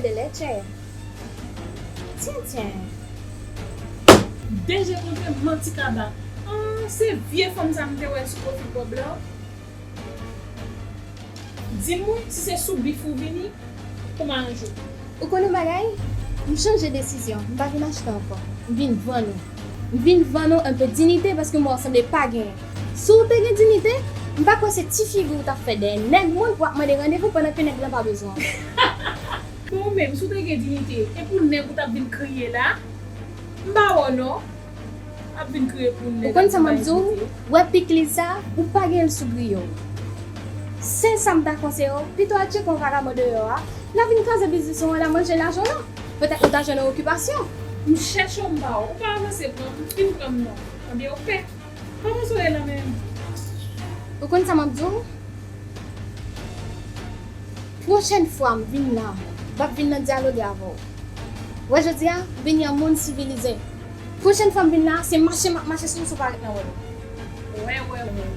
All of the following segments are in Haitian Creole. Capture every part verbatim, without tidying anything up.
de leche. Tyen, tyen. Deje kontre manti kaba. Ah, se vye fanm sa m te wè sou pwofil Bob la. Di m wi, si se sou bif ou vini, pou m aranje w. Ou konn yon bagay? M chanje desizyon. M pa vin achte ankò. M vin vann ou. M vin vann ou un peu dignité paske m wè w sanble pa genyen. Si w te gen dignité, m pa kwè se ti figi w t ap fè dèyè nèg moun pou w ap mande randevou pandan ke nèg lan pa bezwen w. Bon, ou menm, si w te gen dignité, e pou nèg ou t ap vin kriye la? M pa wè w non. Ap vin kriye pou nèg. Ou konn sa m ap di w? Wè pikliz sa, ou pa gen l sou griyo. Se sa m ta konseye w, pito al tcheke yon vagabon deyò a, l a vin kraze biznis ou, l a manje lajan w lan. Petèt ou ta jwenn yon okipasyon. M chèche w, m pa wè w. Ou pa avanse pran m, fin pran m non. Tande, ou pè. Kòman w ye la menm? Ou konn sa m ap di w? Pwochèn fwa m vin la, m p ap vin nan dyaloge avè w. Wè jodi a, m vin yon moun sivilize. Pwochèn fwa m vin la, se mache m ap mache sou ou si w pa ret nan wòl ou. Wè, wè, wè.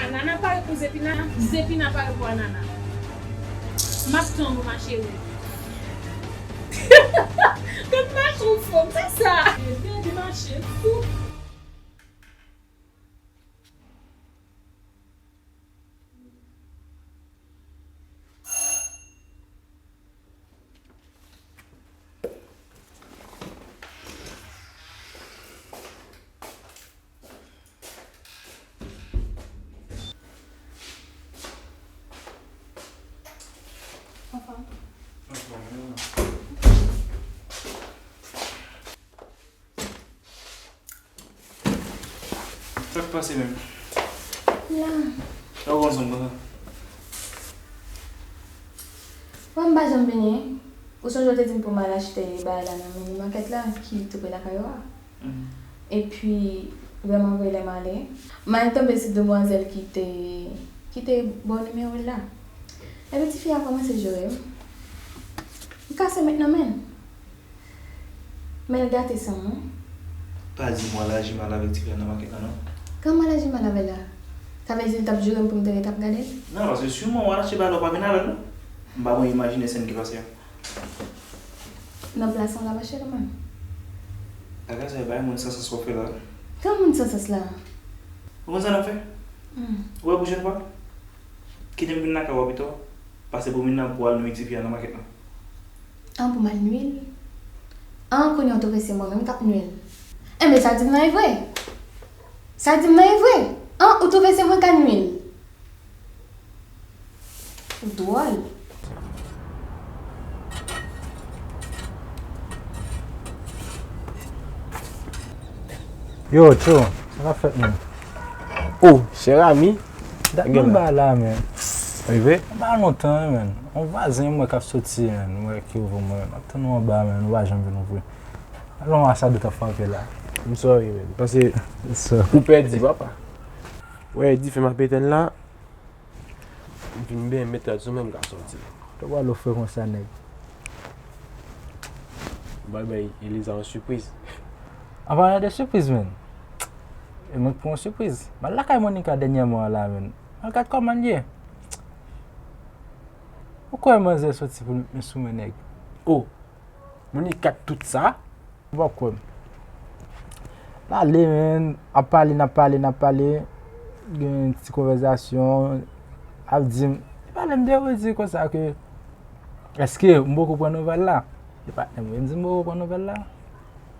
Anana pare pou Zepina, Zepina pare pou Anana. M ap tann ou, ma chérie. Gad mache w fò, m fè sa. Baby mache fou. Anfòm. Anfòm, wi. Sa k pase menm? La. Sa w konn sanm konsa? Wè m pa janm vini. Ou sonje w te di m pou m al achte bagay la nan mini makèt la ki tou pre lakay ou a? Mhm. Epi, vrèman vre, lè m ale, m al tonbe sou demwazèl ki te, ki te ba w nimewo l la. Epi tifi a kòmanse joure m. M kase met nan men l. Men l gate san mwen. Pa di m w al aji mal avèk tifi a nan makèt la non. Kòman m al aji mal avè l la? Sa vle di l t ap joure m pou m te ret ap gade l? Non, paske siman w al achte bagay la, w pa vin avè l non. M pa bon imajine sèn ki pase a. Nan plas mwen l ap achte kanmenm. Bagay sa yo bay moun san sans w ap fè la. Ki moun san sans la? Ou konn sa n ap fè? Hmm. Ou wè pwochèn fwa? Kite m vin lakay ou a pito, pase pou m vin nan pou al nwi tifi a nan makèt la. An, pou m al nwi l? An, kounye a ou twouve se mwen menm k ap nwi l? Enben, sa di m nan e vre. Sa di m nan e vre. An, ou twouve se mwen k al nwi l? Ou dwòl. Yo, Tcho, sa k ap fèt menm? Oh, cher ami. Dat m anba la, men. Rive? Anba lontan, men. Yon vwazen mwen k ap soti, men. Mwen ki ouvri mwen. M ap tann ou anba, men. Ou pa janm vin ouvri. Alon, a sa dwe t ap frape la. M sorry, men. Paske ou pèdi, papa. Wè, dife m ap etenn la. M fin benyen met rad sou mwen, m ka soti. Ou pral ofri konsa, nèg. M pral bay Eliza yon sipriz. An palan de sipriz, menn. E mwen k pou yon sipriz. M al lakay Monica dènyèman an la, menn. M al gad kòman l ye. Ou kwè manzè soti pou l met men sou mwen, nèg. Oh! Monica k tout sa? Ou p ap kwè m. L ale, menn, ap pale, n ap pale, n ap pale. Gen ti konvèsasyon, ap di m, li pale m de redi konsa ke, èske m poko pran nouvèl la? Li patnè m wi, m di m poko pran nouvèl la.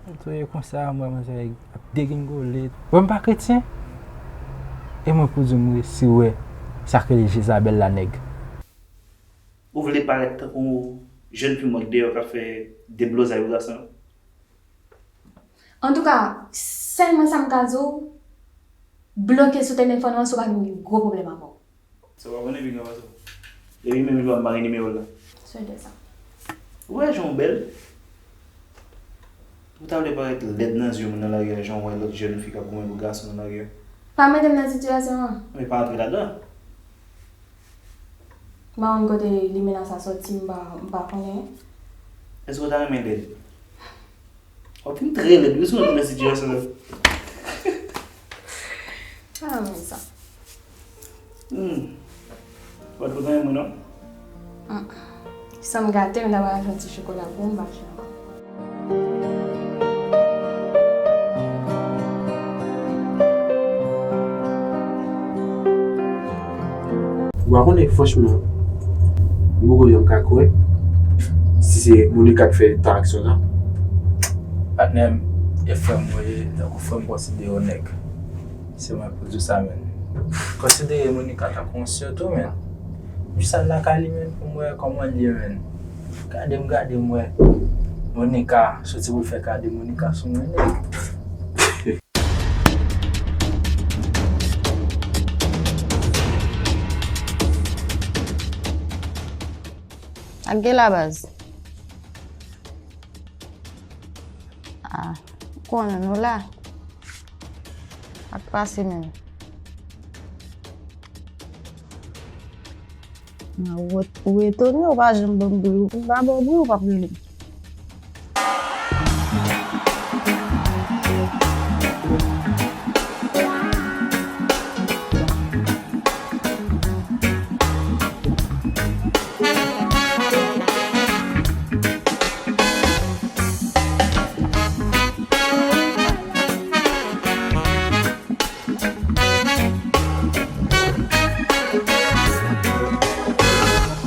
Li tou ye konsa, m wè manzè ap degringole. Wè m pa kretyen? E mwen pou di m resi wè sa k rele Jezabèl la, nèg. Ou vle parèt tankou jèn fi mòd deyò k ap fè deblozay pou gason yo? Antouka, sèlman sa m ka di w, bloke sou telefòn ou an si w pa vin gen gwo pwoblèm avè w. Sa pa bon epi gran pase w. Epi menm jan m pa gen nimewo l la. Sou de sa. Ou wè jan w bèl? Ou ta vle parèt lèd nan zye moun nan lari a, jan w wè lòt jèn fi k ap goumen pou gason nan lari a? Pa mete m nan sitiyasyon an. Men pa antre ladan. M pa konn kote limena sa soti, m pa, m pa konnen. Èske w ta renmen lèd? W ap vin trè lèd wi si w antre nan sitiyasyon sa. Ah, men sa. Hmm. Ou pa t kontan renmen mwen non? Mm. San m gate, m ta pral achte yon ti chokola pou m, pa fè ankò. Ou pa konnen, franchman, m poko janm ka kwè si se Monica k fè tout aksyon sa. Patnè m, e frè m ou ye, tankou frè m konsidere w nèg. Se mwen pou di w sa, menn. Konsidere Monica tankou yon sè tou, menn. Jis al lakay li, menn, pou m wè kòman l ye, menn. Gade m, gade m wè. Monica, soti pou l fè kado Monica sou mwen, nèg. Ak gen la baz. Ah, ou konnen nou la. Ak pase menm. Ou, ou etone, ou pa janm ban m bri. Ou pa ban m bri, ou p ap rele m.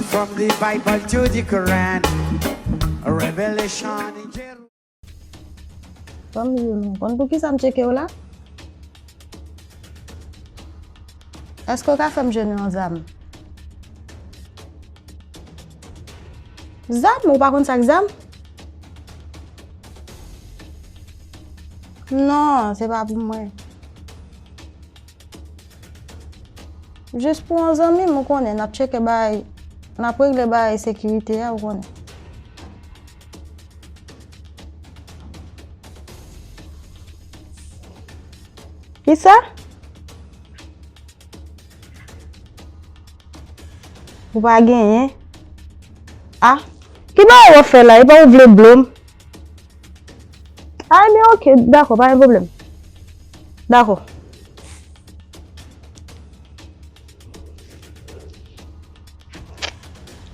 From the Bible to the Quran, Revelation in Jeru- Ban m di w non. Konn poukisa m tcheke w la? Èske w ka fè m jwenn yon zam? Zam? Ou pa konn sa k zam? Non, se pa pou mwen. Jis pou yon zanmi m, ou konnen, n ap tcheke bagay, n ap regle bagay sekirite a, ou konnen. Kisa? Ou pa genyen? Ah, ki bagay w ap fè la? E pa ou vle blo m? Ah, ebyen, ok, dakò, pa gen pwoblèm. Dakò.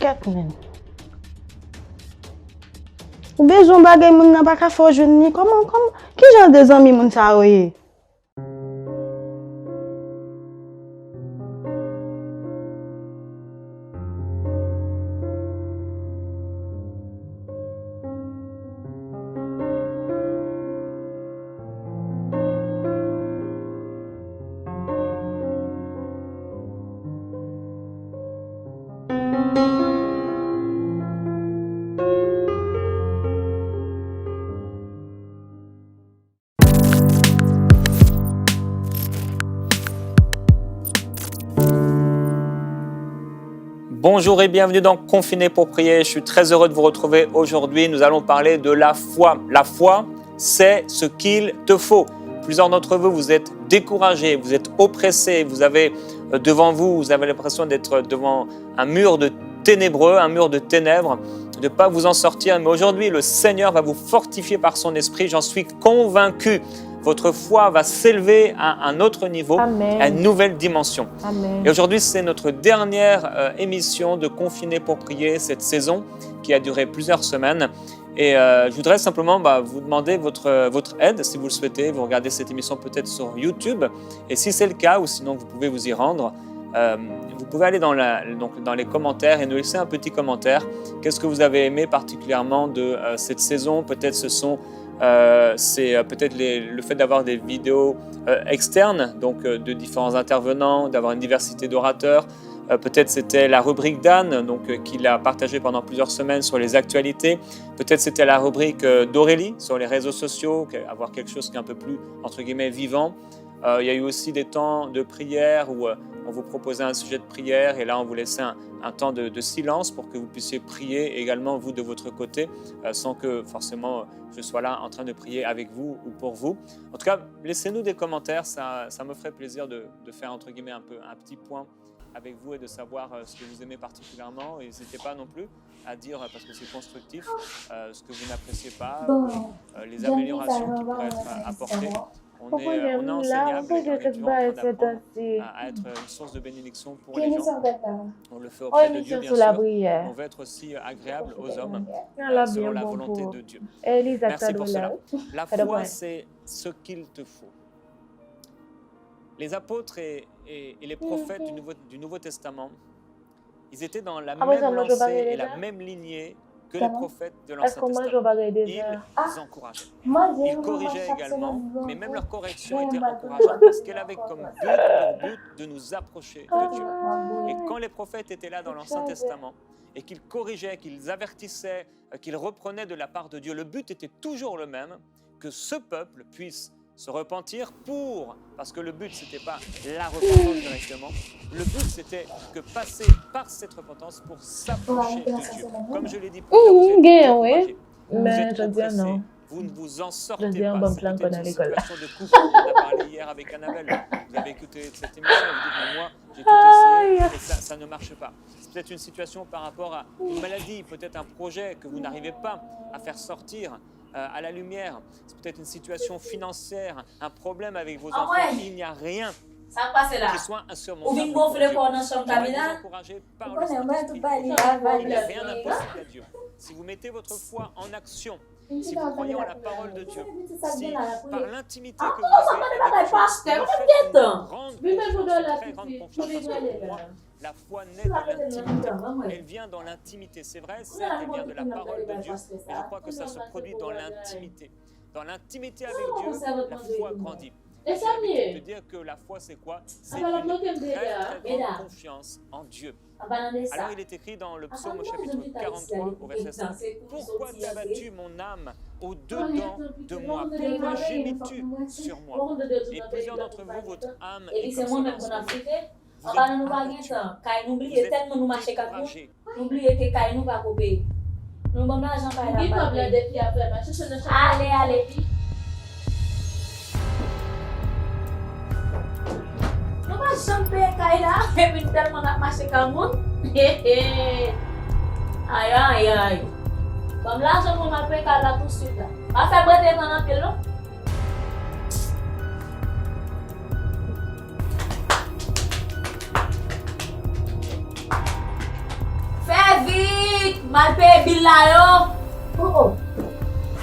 Kèt, menn. Ou bezwen yon bagay, moun nan pa ka fè w jwenn li. Kòman, kòman, ki jan de zanmi moun sa yo ye? Bonjour et bienvenue dans Confiné pour prier. Je suis très heureux de vous retrouver aujourd'hui. Nous allons parler de la foi. La foi, c'est ce qu'il te faut. Plusieurs d'entre vous, vous êtes découragés, vous êtes oppressés, vous avez, euh, devant vous, vous avez l'impression d'être devant un mur de ténébreux, un mur de ténèbres, de ne pas vous en sortir. Mais aujourd'hui, le Seigneur va vous fortifier par son esprit, j'en suis convaincu. Votre foi va s'élever à un autre niveau, Amen. À une nouvelle dimension. Amen. Et aujourd'hui, c'est notre dernière, euh, émission de Confiné pour prier cette saison qui a duré plusieurs semaines. Et, euh, je voudrais simplement, bah, vous demander votre, votre aide, si vous le souhaitez. Vous regardez cette émission peut-être sur YouTube. Et si c'est le cas, ou sinon vous pouvez vous y rendre, euh, vous pouvez aller dans la, donc dans les commentaires et nous laisser un petit commentaire. Qu'est-ce que vous avez aimé particulièrement de, euh, cette saison ? Peut-être ce sont, euh, c'est, euh, peut-être les, le fait d'avoir des vidéos, euh, externes, donc, euh, de différents intervenants, d'avoir une diversité d'orateurs. Euh, peut-être c'était la rubrique d'Anne, donc, euh, qu'il a partagé pendant plusieurs semaines sur les actualités. Peut-être c'était la rubrique, euh, d'Aurélie sur les réseaux sociaux, que- avoir quelque chose qui est un peu plus, entre guillemets, vivant. Euh, il y a eu aussi des temps de prière où, euh, on vous proposait un sujet de prière et là, on vous laissait un, un temps de, de silence pour que vous puissiez prier également, vous, de votre côté, euh, sans que forcément, euh, je sois là en train de prier avec vous ou pour vous. En tout cas, laissez-nous des commentaires, ça, ça me ferait plaisir de, de faire, entre guillemets, un peu, un petit point avec vous et de savoir, euh, ce que vous aimez particulièrement. Et n'hésitez pas non plus à dire, euh, parce que c'est constructif, euh, ce que vous n'appréciez pas, ou, euh, les améliorations qui pourraient être apportées. On est, euh, on a enseignables et on est durant en train d'apprendre à, à être une source de bénédiction pour les gens. On le fait auprès de Dieu, bien sûr, mais on veut être aussi, euh, agréable aux hommes, euh, selon la volonté de Dieu. Merci pour cela. La foi, c'est ce qu'il te faut. Les apôtres et, et, et les prophètes du Nouveau, du Nouveau Testament, ils étaient dans la même lancée et la même lignée que les prophètes de l'Ancien Testament. Ils encourageaient. Ils corrigeaient également, mais même leur correction était encourageante parce qu'elle avait comme but, pour but de nous approcher de Dieu. Et quand les prophètes étaient là dans l'Ancien Testament et qu'ils corrigeaient, qu'ils avertissaient, euh, qu'ils reprenaient de la part de Dieu, le but était toujours le même, que ce peuple puisse se repentir pour, parce que le but, c'était pas la repentance directement, le but, c'était de passer par cette repentance pour s'approcher de Dieu. Comme je l'ai dit plus tôt, vous êtes encouragés, vous êtes oppressés, vous ne vous en sortez pas. C'est peut-être une situation de couple. On en a parlé hier avec Annabelle. Vous avez écouté cette émission, vous dites, mais moi, j'ai tout essayé et ça, ça ne marche pas. C'est peut-être une situation par rapport à une maladie, peut-être un projet que vous n'arrivez pas à faire sortir, euh, à la lumière. C'est peut-être une situation financière, un problème avec vos enfants. Il n'y a rien qui soit insurmontable pour Dieu. Je voudrais vous encourager par le Saint-Esprit. Il n'y a rien d'impossible à Dieu. Si vous mettez votre foi en action, si vous croyez en la parole de Dieu, si par l'intimité que vous avez avec Dieu, vous faites une grande confiance, une très grande confiance, parce que pour moi, la foi naît de l'intimité. Elle vient dans l'intimité. C'est vrai, certes, elle vient de la parole de Dieu, mais je crois que ça se produit dans l'intimité. Dans l'intimité avec Dieu, la foi grandit. Et je vais te dire que la foi, c'est quoi? C'est une très, très grande confiance en Dieu. Alors, il est écrit dans le psaume au chapitre quarante-trois, au verset cinq, pourquoi t'abattue, mon âme, au-dedans de moi? Pourquoi gémis-tu sur moi? Et plusieurs d'entre vous, votre âme est comme cela en ce moment. Vous êtes abattus, vous êtes découragés. Nou bliye ke kay nou pa ko peye. Nou ban m lajan kay la, m pa peye. Ale, ale. Nou pa janm peye kay la, epi nou tèlman n ap mache ka moun. Ay, ay, ay. Ban m lajan pou m al peye kay la tousuit la. Pa fè m rete tann anpil, non. Fè vit! M al peye bil la yo! Oh, oh.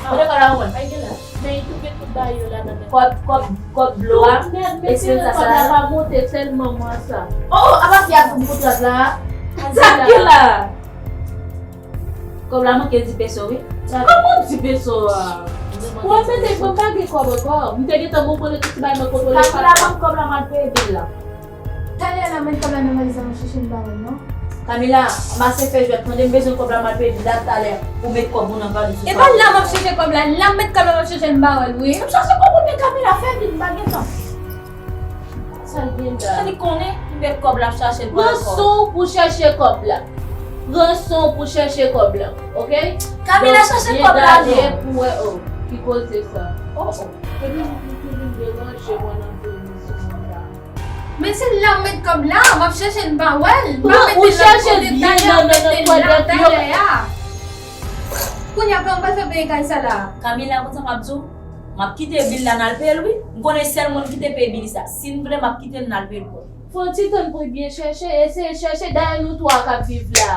Kote kòb la mwen? Ay, gen la. Men, li tou gen tout bagay yo ladan menm. Kòb, kòb, kòb dlo a. Mèd, men, se kòb la pa monte sèlman mwa sa. Oh, oh, apa fi a fout m kontrat la? Sa ki la? Kòb la manke di peso, wi. Kòman di peso a? Bon, mwen te, mwen pa gen kòb ankò. M te gentan konprann tout ti bagay mwen konprann. Kamila, ban m kòb la, m al peye bil la. Talè la, met kòb la nan valiz la, m ap chèche m pa wè l, non. Kamila, m ap fè jwèt, tande, m bezwen kòb la, m al peye bil la talè. Ou met kòb ou nan valiz ou. E pa la m ap chèche kòb la, la m met kòb la, m ap chèche l, m pa wè l, wi. M chache kòb ou, men Kamila, fè vit, m pa gen tan. Sa l gen la? Sa li konnen, li met kòb la ap chache l pran kòb. Pran son w pou chèche kòb la. Pran son w pou chèche kòb la, oke? Kamila, chache kòb la non. Pou wè, oh, ki koze sa? Oh, oh. Epi m toujou vin deranje mwen nan fè emisyon an la. Men se la m met kòb la, m ap chèche l, m pa wè l. M pa mete l lòt kote, talè m mete l la, talè a. Kounye a, kòman m pral fè peye kay sa la? Kamila, konn sa m ap di w? M ap kite bil la n al peye l, wi. M konnen sèl moun ki te peye bil sa. Si n vle, m ap kite l n al peye l pou l. Fè yon ti tann pou l byen chèche, eseye chèche, dayè nou twa k ap viv la.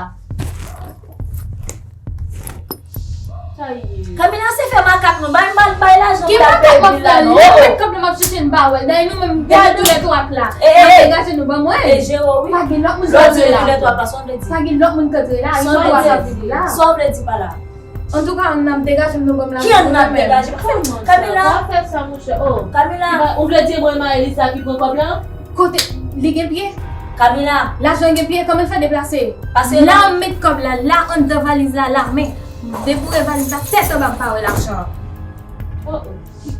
Sa ye? Kamila, se fè makak nou, bay mal, bay lajan pou l al peye bil la, non. Ki makak m ap fè? Lè m met kòb la, m ap chèche, m pa wè l. Dayè nou menm, dayè nou lè twa k la. N ap degaje nou, ban mwen. E jere w, wi. Pa gen lòt moun k antre la. Pa gen lòt moun k antre la, nou twa k ap viv la. Sa w vle di pa la? Antouka, ann ap degaje m nan, ban m lajan. Ki ann ap degaje? Pa fè m manti. Kamila. Pa fè sa, monchè. Oh. Kamila. Ou vle di mwen Maëlys la ki pran kòb la? Kote li gen pye? Kamila. Lajan gen pye, kòman l fè deplase? Pase la. La m met kòb la, la anndan valiz la, la, men depi w ouvè valiz la, tèt anba m pa wè lajan an. Oh, oh.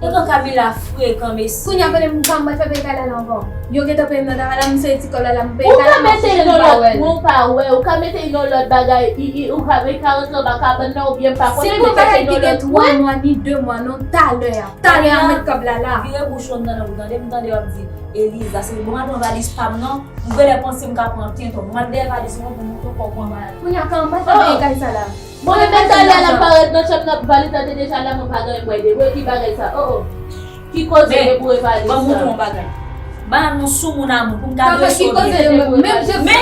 Tonton Kamila frekan, mesye. Kounye a, kote m pa mwen fè peye kay la ankò. Yo gentan peye m nan kay la, m sezi kòb la, la m peye kay la, m ap chèche m pa wè l. Ou ka mete yon lòt, mwen pa wè, ou ka mete yon lòt bagay, i, i, ou ka, i ka rantre anba kabann nan oubyen m pa konnen, men chèche yon lòt. Se pou bagay ki gen twa mwa ni de mwa, non, talè a. Talè a, met kòb la la. Vire bouch ou nan lang ou tande, m tande w ap di, Eliza, se bon, al pran valiz pa m nan, m genlè panse m ka pran tenten. Bon, m al dèyè valiz mwen pou m montre w kòb mwen. Kounye a, kòman m fè peye kay sa la? Bon, men talè a l ap parèt nan chanm nan, valiz la te deja la, mwen pa gen anyen pou ede. Wè ki bagay sa? Oh, oh. Ki koze deboure valiz la? Ban m montre yon bagay. Ba nou sou moun a moun pou m ka dwe sove.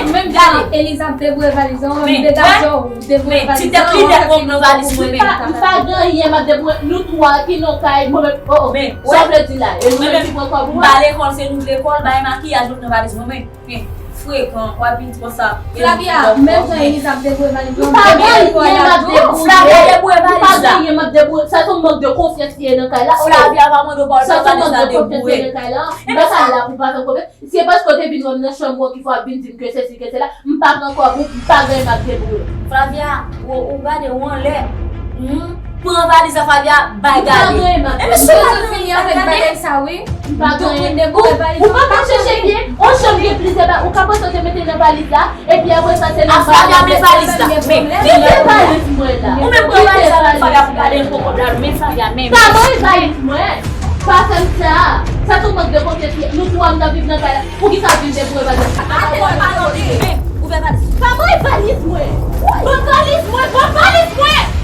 Menm jan Eliza ap deboure valiz la, ou menm degaje w, deboure valiz la. Ti tèt li dèk nan valiz mwen menm. M pa gen anyen m ap deboure. Nou twa ki nan kay, mwen menm. Oh, oh. Sa w vle di la? E nou menm ki pran kòb ou a? M pa lekòl, se nou lekòl, bay makiyaj nou nan valiz mwen menm. Frekan, w ap vin di konsa. Flavia, menm jan Eliza ap deboure valiz la, m pa gen anyen m ap deboure. Flavia deboure valiz la. M pa gen anyen m ap deboure. Sa se yon mank de konfyans ki ye nan kay la. Flavia pa mande w pa valiz la deboure. M pa ka la pou pa fè konfyans. Se paske w te vin wè m nan chanm ou ki fè w ap vin di m ke sesi, ke sela. M pa pran kòb ou, m pa gen anyen m ap deboure. Flavia, ou, ou gade ou anlè. Hmm? Pran valiz la, Flavia, bay gade. M pa gen anyen m ap deboure. Ebyen, se ou fini avèk bagay sa, wi. M pa gen anyen. Ou, ou pa ka chèche byen. On chanm gen plizyè bagay. Ou ka panse w te mete nan valiz la. Epi apre sa, se nan valiz la. Flavia, men valiz la. Men, men valiz mwen la. Ou menm pran valiz la, men Flavia pou gade l poko dal. Men Flavia, men. Pa mwen valiz mwen. Pa fè m sa. Sa se yon mank de konfyans. Nou twa, m t ap viv nan kay la. Poukisa w vin deboure valiz la? Atè, pa tande. Men, ouvè valiz. Pa mwen valiz mwen. Ban valiz mwen, ban valiz mwen.